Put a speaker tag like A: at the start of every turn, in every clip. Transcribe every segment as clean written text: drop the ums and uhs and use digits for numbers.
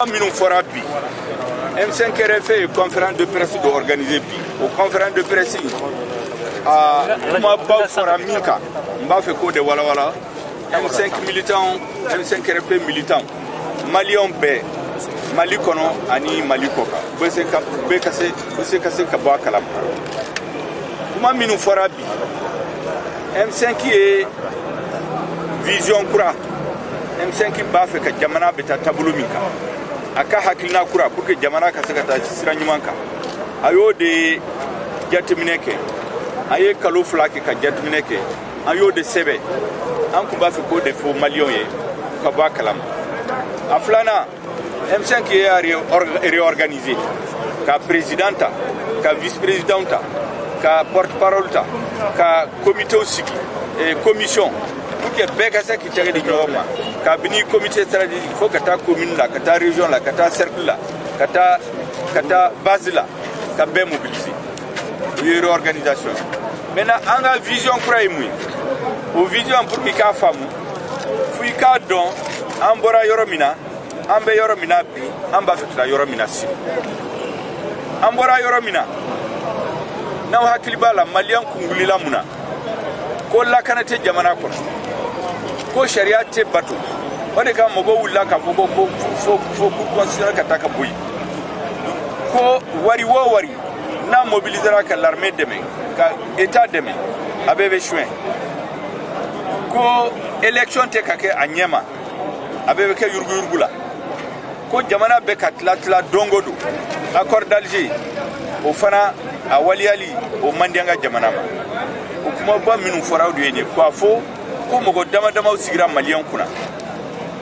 A: Minnu fɔra bi, M5 RFP ye conférence de presse dɔ organiser bi. O conférence de presse, a kumabaw fɔra min kan, n b'a fɛ k'o de walawala M5 militant, M5 RFP militant, maliyɛnw bɛɛ, Mali kɔnɔ ani Mali kɔ kan, bɛ se ka bɛɛ ka se bɛ se ka se ka bɔ a kalama. Kuma minnu fɔra bi, M5 ye vision kura, M5 b'a fɛ ka jamana bɛ taa taabolo min kan, a ka hakilina kura pour que jamana ka se ka taa sira ɲuman kan, a y'o de jateminɛ kɛ. A ye kalo 2 kɛ ka jateminɛ kɛ, an y'o de sɛbɛn. An tun b'a fɛ k'o de fɔ maliyɛnw ye ka bɔ a kalama. A filanan, M5 y'a réorganiser ka président ta, ka vice président ta, ka porte parole ta, ka comité sigi, commission, pour que bɛɛ ka se k'i tɛgɛ di ɲɔgɔn ma, kabini comité stratégique fo ka taa commune la, ka taa région la, ka taa cercle la, ka taa base la, ka bɛɛ mobiliser. O ye réorganisation ye. Maintenant, an ka vision kura ye mun ye? O vision, pour que i k'a faamu, fo i k'a dɔn an bɔra yɔrɔ min na, an bɛ yɔrɔ min na bi, an b'a fɛ ka taa yɔrɔ min na sini. An bɔra yɔrɔ min na, n'aw hakili b'a la, maliyɛn kun wulila mun na? Ko lakana tɛ jamana kɔnɔ, ko sariya tɛ bato. O de kama mɔgɔw wulila k'a fɔ ko fo cour constitutionnelle ka taa ka bɔ yen, ko wari o wari n'a mobilisera ka l'armée dɛmɛ, ka état dɛmɛ, a bɛɛ bɛ suɲɛ, ko élection tɛ ka kɛ a ɲɛ ma, a bɛɛ bɛ kɛ yuruguyurugu la, ko jamana bɛ ka tila tila don o don, accord d'Alger o fana a waliyali o man di an ka jamana ma. O kumaba minnu fɔra, o de ye nin ye, k'a fɔ ko mɔgɔ dama damaw sigira maliyɛn kunna.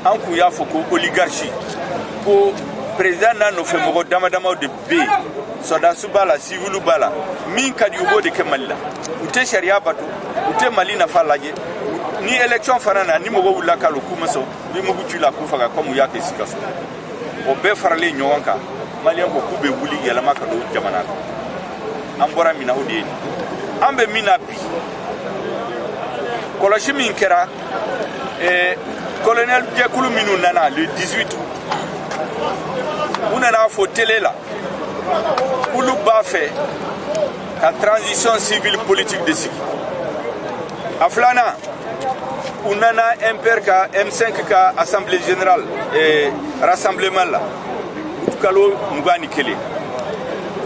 A: An kun y'a fɔ ko oligarchie, ko président n'a nɔfɛ mɔgɔ dama damaw de bɛ yen, sɔrɔdasiw b'a la, civiliw b'a la, min ka di u b'o de kɛ Mali la. U tɛ sariya bato, u tɛ Mali nafa lajɛ. Ni élection fana na, ni mɔgɔw wulila k'a k'u ma sɔn, u bɛ mugu ci la k'u faga, comme u y'a kɛ Sikaso. O bɛɛ faralen ɲɔgɔn kan, maliyɛn ko k'u bɛ wuli yɛlɛma ka don jamana la. An bɔra min na, o de ye nin. An bɛ min na bi, kɔlɔsi min kɛra, colonel jɛkulu minnu nana le 18 août, u nana fɔ télé la k'olu b'a fɛ ka transition civile politique de sigi. A filanan, u nana MPR ka, M5 ka assemblée générale, rassemblement la kalo 21,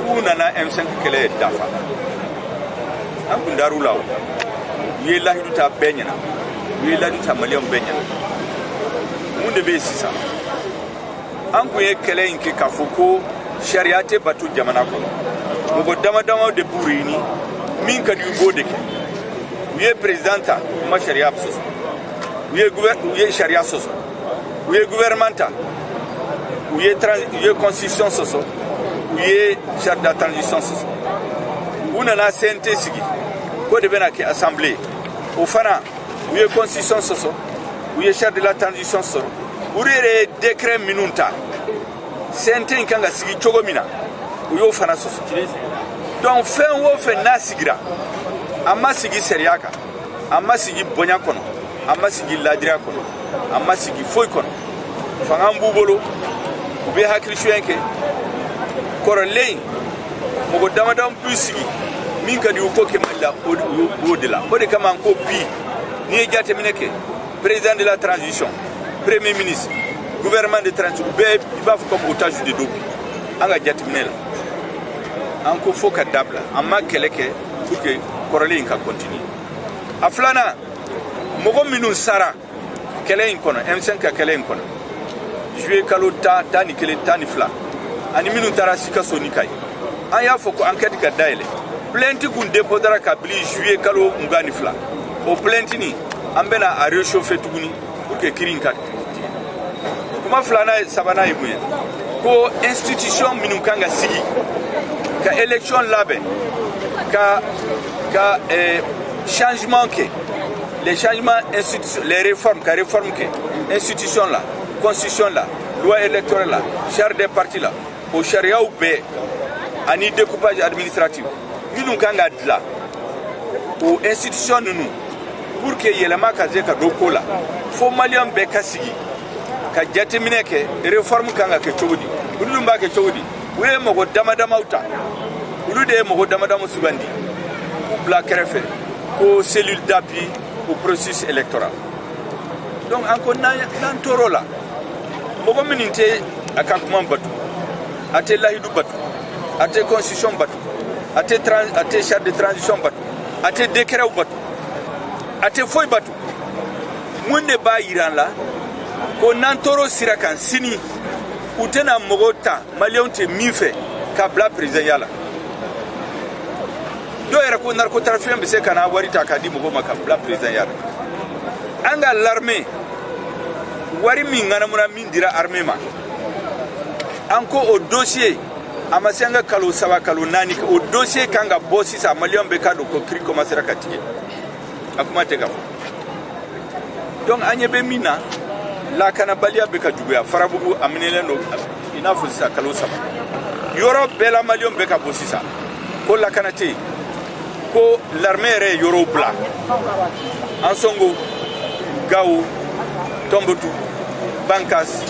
A: k'u nana M5 kɛlɛ dafa. An kun dar'u la. O u ye lahidu ta bɛɛ ɲɛna, u ye lahidu ta maliyɛnw bɛɛ ɲɛna. Mun de bɛ yen sisan? An kun ye kɛlɛ in kɛ k'a fɔ ko sariya tɛ bato jamana kɔnɔ, mɔgɔ dama damaw de b'u réuni, min ka di u b'o de kɛ. U ye président ta, u ma sariya sɔsɔ. U ye sariya sɔsɔ. U ye gouvernement ta, u ye constitution sɔsɔ, u ye charte de transition sɔsɔ. U nana CNT sigi k'o de bɛna kɛ assemblée, o fana u ye constitution sɔsɔ, u ye charte de la transition sɔrɔ. U yɛrɛ ye décret minnu ta, CNT in kan ka sigi cogo min na, u y'o fana sɔsɔ. Donc fɛn o fɛn n'a sigira, a ma sigi sariya kan, a ma sigi bonya kɔnɔ, a ma sigi ladiriya kɔnɔ, a ma sigi foyi kɔnɔ. Fanga b'u bolo, u bɛ hakili suɲɛ kɛ. Kɔrɔlen, mɔgɔ damadama b'u sigi, min ka di u ko kɛ Mali la, o b'o de la. O de kama ko bi, n'i ye jateminɛ kɛ, président de la transition, premier ministre, gouvernement de transition, bɛɛ i b'a fɔ comme otage de don bi. An ka jateminɛ la, an ko fo ka dabila. An ma kɛlɛ kɛ pour que kɔrɔlen in ka continuer. A filanan, mɔgɔ minnu sara kɛlɛ in kɔnɔ, M5 ka kɛlɛ in kɔnɔ, juillet kalo 10, 11, 12, ani minnu taara Sikaso ni Kayi, an y'a fɔ ko enquête ka dayɛlɛ. Plainte kun déposera kabini juillet kalo 22. O plainte nin, an bɛna a réchauffer tuguni pour que kiiri in ka tigɛ. Kuma filanan, sabanan ye mun ye? Ko institution minnu kan ka sigi ka élection labɛn, ka changement kɛ, les changements institution, les réformes, ka réforme kɛ institution la, constitution la, loi électorale la, charte des partis la, o sariyaw bɛɛ ani découpage administratif minnu kan ka dilan, o institution ninnu, pour que yɛlɛma ka se ka don ko la, fo maliyɛn bɛɛ ka sigi ka Ka jateminɛ kɛ, réforme kan ka kɛ cogo di, olu dun b'a kɛ cogo di? U ye mɔgɔ dama damaw ta, olu de ye mɔgɔ dama dama sugandi k'u bila kɛrɛfɛ ko cellule d'appui au processus électoral. Donc an ko n'an tor'o la, mɔgɔ minnu tɛ a ka kuma batu, a tɛ lahidu batu, a tɛ constitution batu, a tɛ charte de transition batu, a tɛ décret batu, a tɛ foyi batu, mun de b'a yira an la ko n'an tor'o sira kan sini, u tɛna mɔgɔw ta maliyɛnw tɛ min fɛ ka bila présidenya la? Dɔw yɛrɛ ko narcotrafic bɛ se ka na wari ta k'a di mɔgɔw ma ka bila présidenya la. An ka l'armée, wari min ŋanamuna, min dira armée ma, an ko o dossier a ma se an ka kalo 3, kalo 4, o dossier kan ka bɔ sisan. Maliyɛnw bɛ ka don ko kiri commencera ka tigɛ, a kuma tɛ ka fɔ. Donc an ɲɛ bɛ min na, lakanabaliya bɛ ka juguya. Farabugu a minɛlen don i n'a fɔ sisan kalo 3. Yɔrɔ bɛɛ la, maliyɛnw bɛ ka bɔ sisan ko lakana tɛ yen, ko l'armée yɛrɛ ye yɔrɔw bila: Ansongo, Gawo, Tɔnbutu, Bankas,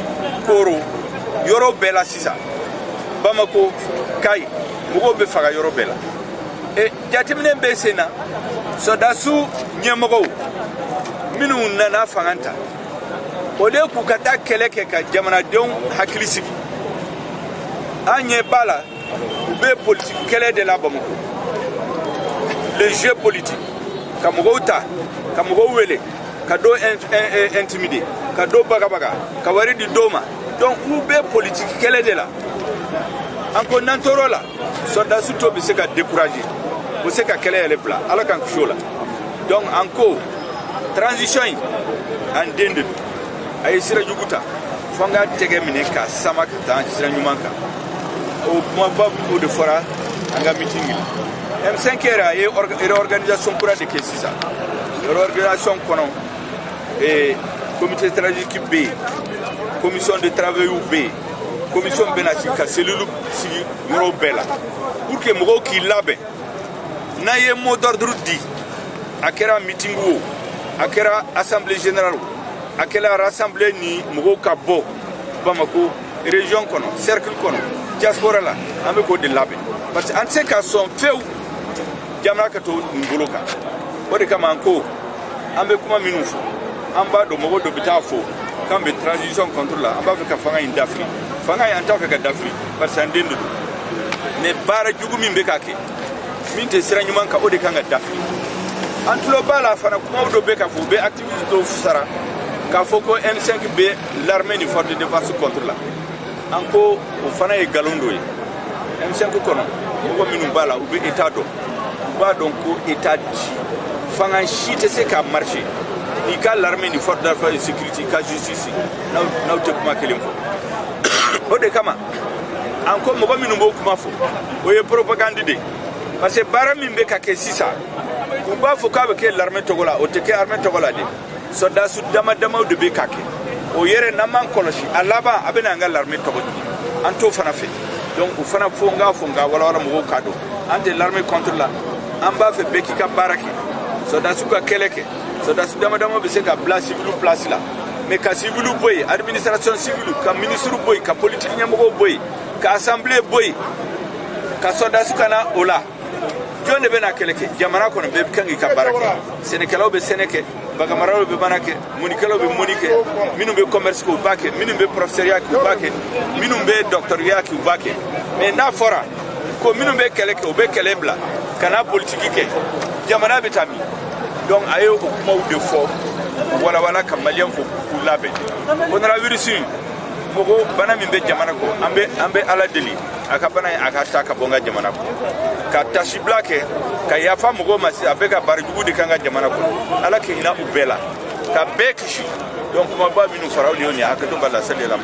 A: Koro, yɔrɔ bɛɛ la sisan, Bamako, Kayi, mɔgɔw bɛ faga yɔrɔ bɛɛ la. E jateminɛ bɛ sen na, sɔrɔdasiw ɲɛmɔgɔw minnu nana fanga ta, o de k'u ka taa kɛlɛ kɛ ka jamanadenw hakili sigi, an ɲɛ b'a la u bɛ politiki kɛlɛ de la Bamakɔ, le jeu politique, ka mɔgɔw ta, ka mɔgɔw wele, ka dɔw intimider, ka dɔw bagabaga, ka wari di dɔw ma. Donc u bɛ politiki kɛlɛ de la. An ko n'an tor'o la, sɔrɔdasi tɔw bɛ se ka décourager, u bɛ se ka kɛlɛ yɛrɛ bila. Ala k'an kisi o la. Donc an ko transition in, an den de don, a ye sira jugu ta, fo an ka tɛgɛ minɛ k'a sama ka taa sira ɲuman kan. O kumaba, o de fɔra an ka meeting la. M5 yɛrɛ, a ye réorganisation kura de kɛ sisan. Réorganisation kɔnɔ, comité stratégique bɛ yen, commission de travail bɛ yen, commission bɛna sigi ka cellule sigi yɔrɔw bɛɛ la pour que mɔgɔw k'i labɛn n'a ye mot d'ordre di. A kɛra meeting o, a kɛra assemblée générale o, a kɛra rassemblée ni mɔgɔw ka bɔ Bamako région kɔnɔ, cercle kɔnɔ, diaspora la, an bɛ k'o de labɛn, parce que an tɛ se ka sɔn fewu jamana ka to nin bolo kan. O de kama an ko an bɛ kuma minnu fɔ, an b'a dɔn mɔgɔ dɔ bɛ taa fɔ k'an bɛ transition contre la, an b'a fɛ ka fanga in dafiri. Fanga in, an t'a fɛ ka dafiri, parce que an den de don. Mais baara jugu min bɛ ka kɛ, min tɛ sira ɲuman kan, o de kan ka dafiri. An tulo b'a la fana, kumaw dɔ bɛ ka fɔ, u bɛ activiste dɔw sara k'a fɔ ko M5 bɛ l'armée ni force de défense contre la. An ko o fana ye nkalon dɔ ye. M5 kɔnɔ, mɔgɔ minnu b'a la, u bɛ état dɔn, u b'a dɔn ko état ci fanga si tɛ se ka marcher n'i ka l'armée ni force de défense et sécurité ka justice n'aw tɛ kuma kelen fɔ. O de kama an ko mɔgɔ minnu b'o kuma fɔ, o ye propagande de ye, parce que baara min bɛ ka kɛ sisan, u b'a fɔ k'a bɛ kɛ l'armée tɔgɔ la, o tɛ kɛ armée tɔgɔ la de. Sɔrɔdasi dama damaw de bɛ ka kɛ o yɛrɛ. N'an m'an kɔlɔsi, a laban a bɛ na an ka l'armée tɔgɔ di, an t'o fana fɛ. Donc o fana, fo n k'a fɔ, n ka walawala mɔgɔw k'a dɔn, an tɛ l'armée contre la. An b'a fɛ bɛɛ k'i ka baara kɛ, sɔrɔdasiw ka kɛlɛ kɛ. Sɔrɔdasi dama dama bɛ se ka bila civil place la, mais ka civil bɔ yen, administration civile, ka ministre bɔ yen, ka politique ɲɛmɔgɔw bɔ yen, ka assemblée bɔ yen, ka sɔrɔdasi ka na o la, jɔn de bɛna kɛlɛ kɛ jamana kɔnɔ? Bɛɛ kan k'i ka baara kɛ. Sɛnɛkɛlaw bɛ sɛnɛ kɛ, baganmaralaw bɛ baara kɛ, mɔnikɛlaw bɛ mɔni kɛ, minnu bɛ commerce kɛ, u b'a kɛ, minnu bɛ professeur kɛ, u b'a kɛ, minnu bɛ docteur kɛ, u b'a kɛ. Mais n'a fɔra ko minnu bɛ kɛlɛ kɛ, u bɛ kɛlɛ bila ka na politiki kɛ, jamana bɛ taa min? Donc a ye o kumaw de fɔ walawala ka maliyɛn fo k'u labɛn. Coronavirus, mɔgɔ bana min bɛ jamana kɔ, an bɛ Ala deli a ka bana in a ka taa ka bɔ n ka jamana kɔ, ka tasibila kɛ, ka yafa mɔgɔw ma. Sisan a bɛ ka baara jugu de k'an ka jamana kɔnɔ, Ala ka hinɛ u bɛɛ la, ka bɛɛ kisi. Donc kumaba minnu fara, aw de y'o nin ye. Hakɛto b'a la, sali la.